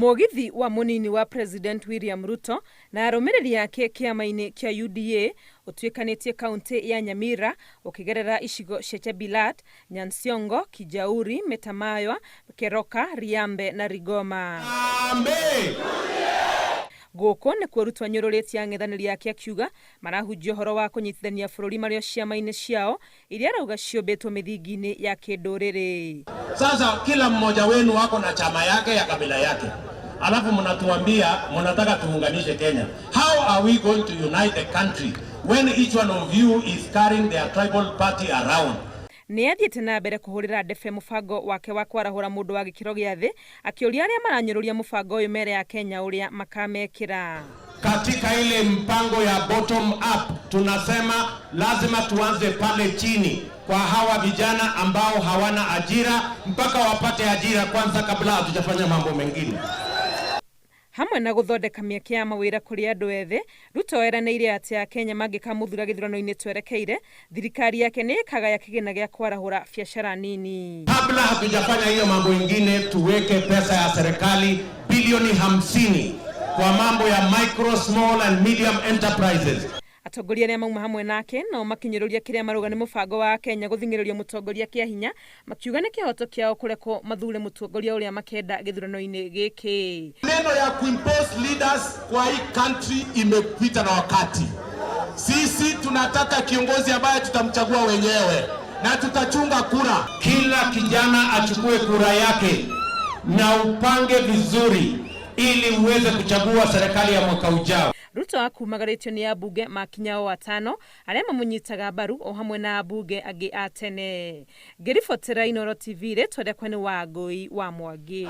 Mũgithi wa mũnini wa President William Ruto na arũmĩrĩri ake kĩama-inĩ kĩa UDA ũtuĩkanĩtie kaunti ya Nyamira ũkĩgerera icigo cia Chebilat, Nyansiongo, Kijauri, Metamaywa, Keroka, Riambe na Rigoma. Gũkũ nĩkuo Ruto anyũrũrĩtie ang'ethanĩri ake akiuga marahunjia ũhoro wa kũnyitithania bũrũri marĩ o ciama-inĩ ciao iria arauga ciũmbĩtwo mĩthingi-inĩ ya kĩndũrĩrĩ. Sasa kila mmoja wenu wako na chama yake ya kabila yake, alafu mnatuambia mnataka tuunganishe Kenya. How are we going to unite the country when each one of you is carrying their tribal party around? Nĩ athiĩte na mbere kũhũrĩra ndebe mũbango wake wa kwarahũra mũndũ wa gĩkĩro gĩa thĩ, akĩũria arĩa maranyũrũria mũbango ũyũ mere ya Kenya ũrĩa makamekĩra. Katika ile mpango ya bottom up tunasema lazima tuanze pale chini kwa hawa vijana ambao hawana ajira mpaka wapate ajira kwanza kabla hatujafanya mambo mengine. Hamwe na gũthondeka mĩeke ya mawĩra kũrĩ andũ ethĩ, Ruto eranĩire atĩ Akenya mangĩkamũthura gĩthurano-inĩ twerekeire, thirikari yake nĩ ĩkagaya kĩgĩna gĩa kwarahũra biacara nini. Kabla hatujafanya hiyo mambo ingine, tuweke pesa ya serikali bilioni 50 kwa mambo ya micro, small and medium enterprises. Atongoria arĩa mauma hamwe nake nao makinyũrũria kĩrĩa marauga nĩ mũbango wa Kenya gũthing'ĩrĩrio mũtongoria kĩa hinya, makiuga nĩ kĩhoto kĩao kũrekwo mathure mũtongoria ũrĩa makenda gĩthurano-inĩ gĩkĩ. Neno ya kuimpose leaders kwa hii country imepita na wakati. Sisi tunataka kiongozi ambaye tutamchagua wenyewe na tutachunga kura. Kila kijana achukue kura yake na upange vizuri ili uweze kuchagua serikali ya mwaka ujao. Ruto akumagarĩtio nĩ ambunge makinya o atano arĩa mamũnyitaga mbaru o hamwe na ambunge angĩ a tene. Ngĩribotera Inooro TV, rĩtwa rĩakwa nĩ Wangũi wa Mwangi.